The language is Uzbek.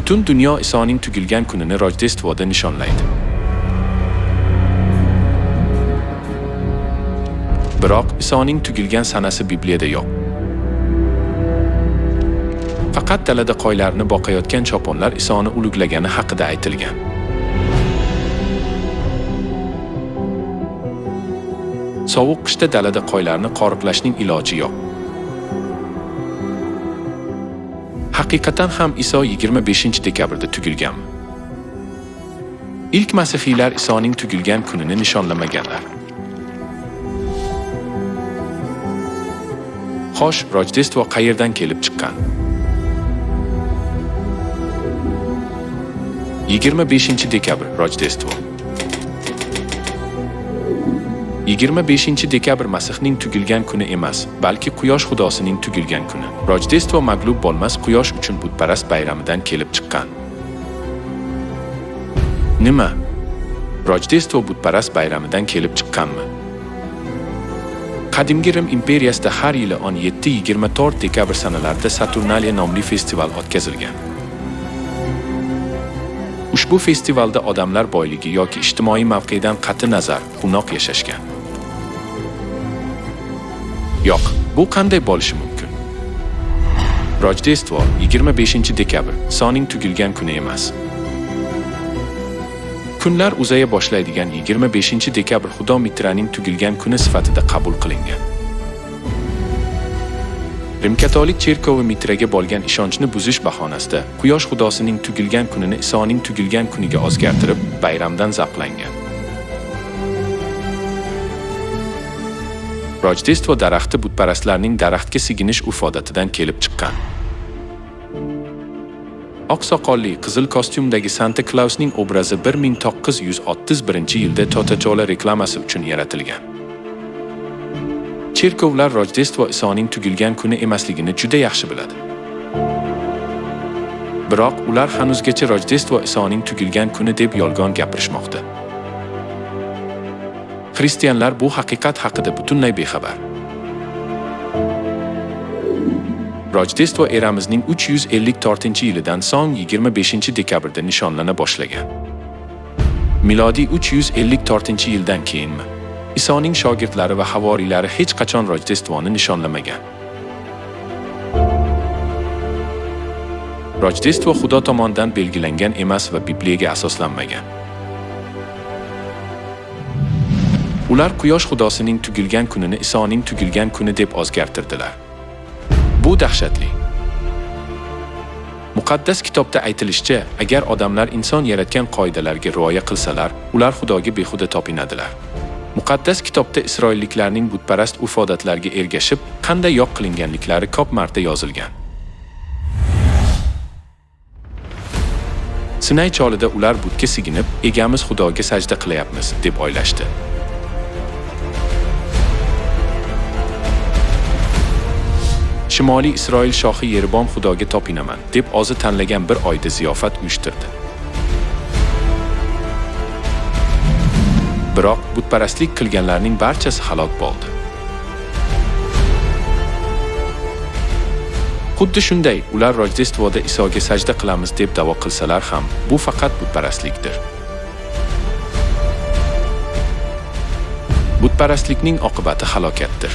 Butun dunyo Isoning tug'ilgan kunini Rojdestvoda nishonlaydi. Biroq Isoning tug'ilgan sanasi Bibliyada yo'q. Faqat dalada qo'ylarni boqayotgan choponlar Isoni ulug'lagani haqida aytilgan. Sovuq qishda dalada qo'ylarni qo'riqlashning iloji yo'q. Haqiqatan ham Iso 25 dekabrda tug'ilganmi? Ilk masihiylar Isoning tug'ilgan kunini nishonlamaganlar. Xo'sh, Rojdestvo qayerdan kelib chiqqan? 25 dekabr Rojdestvo. 25 dekabr Masihning tug'ilgan kuni emas, balki Quyosh xudosining tug'ilgan kuni. Rojdestvo mag'lub bo'lmas quyosh uchun butparast bayramidan kelib chiqqan. Nima? Rojdestvo butparast bayramidan kelib chiqqanmi? Qadimgi Rim imperiyasida har yili 17-24 dekabr sanalarida Saturnaliya nomli festival o'tkazilgan. Ushbu festivalda odamlar boyligi yoki ijtimoiy mavqedan qat'i nazar quvnoq yashashgan. Yo'q, bu qanday bo'lishi mumkin? Rojdestvo 25 dekabr Isoning tug'ilgan kuni emas. Kunlar uzaya boshlaydigan 25 dekabr Xudo Mitraning tug'ilgan kuni sifatida qabul qilingan. Rim katolik cherkovi Mitraga bo'lgan ishonchni buzish bahonasida Quyosh xudosining tug'ilgan kunini Isoning tug'ilgan kuniga o'zgartirib, bayramdan zavqlangan. Rojdestvo daraxti butparastlarning daraxtga siginish urf-odatidan kelib chiqqan. Oq soqolli, qizil kostyumdagi Santa Clausning obrazi 1931-yilda Coca-Cola reklamasi uchun yaratilgan. Cherkovlar Rojdestvo Isoning tug'ilgan kuni emasligini juda yaxshi biladi. Biroq ular hanuzgacha Rojdestvo Isoning tug'ilgan kuni deb yolg'on gapirishmoqda. Xristianlar bu haqiqat haqida butunlay bexabar. Rojdestvo eramizning 354-yilidan so'ng 25 dekabrda nishonlana boshlagan. Milodiy 354-yildan keyinmi? Isoning shogirdlari va havoriylari hech qachon Rojdestvoni nishonlamagan. Rojdestvo Xudo tomonidan belgilangan emas va Bibliyaga asoslanmagan. Ular Quyosh xudosining tug'ilgan kunini Isoning tug'ilgan kuni deb o'zgartirdilar. Bu dahshatli. Muqaddas kitobda aytilishicha, agar odamlar inson yaratgan qoidalarga rioya qilsalar, ular Xudoga behuda topinadilar. Muqaddas kitobda isroilliklarning butparast urf-odatlarga ergashib, qanday yo'q qilinganliklari ko'p marta yozilgan. Sinay cholida ular butga siginib, egamiz Xudoga sajda qilayapmiz, deb o'ylashdi. Shimoliy Isroil shohi Yerbom Xudoga topinaman, deb o'zi tanlagan bir oyda ziyofat uyushtirdi. Biroq butparastlik qilganlarning barchasi halok bo'ldi. Xuddi shunday, ular Rojdestvoda Isoga sajda qilamiz deb da'vo qilsalar ham, bu faqat butparastlikdir. Butparastlikning oqibati halokatdir.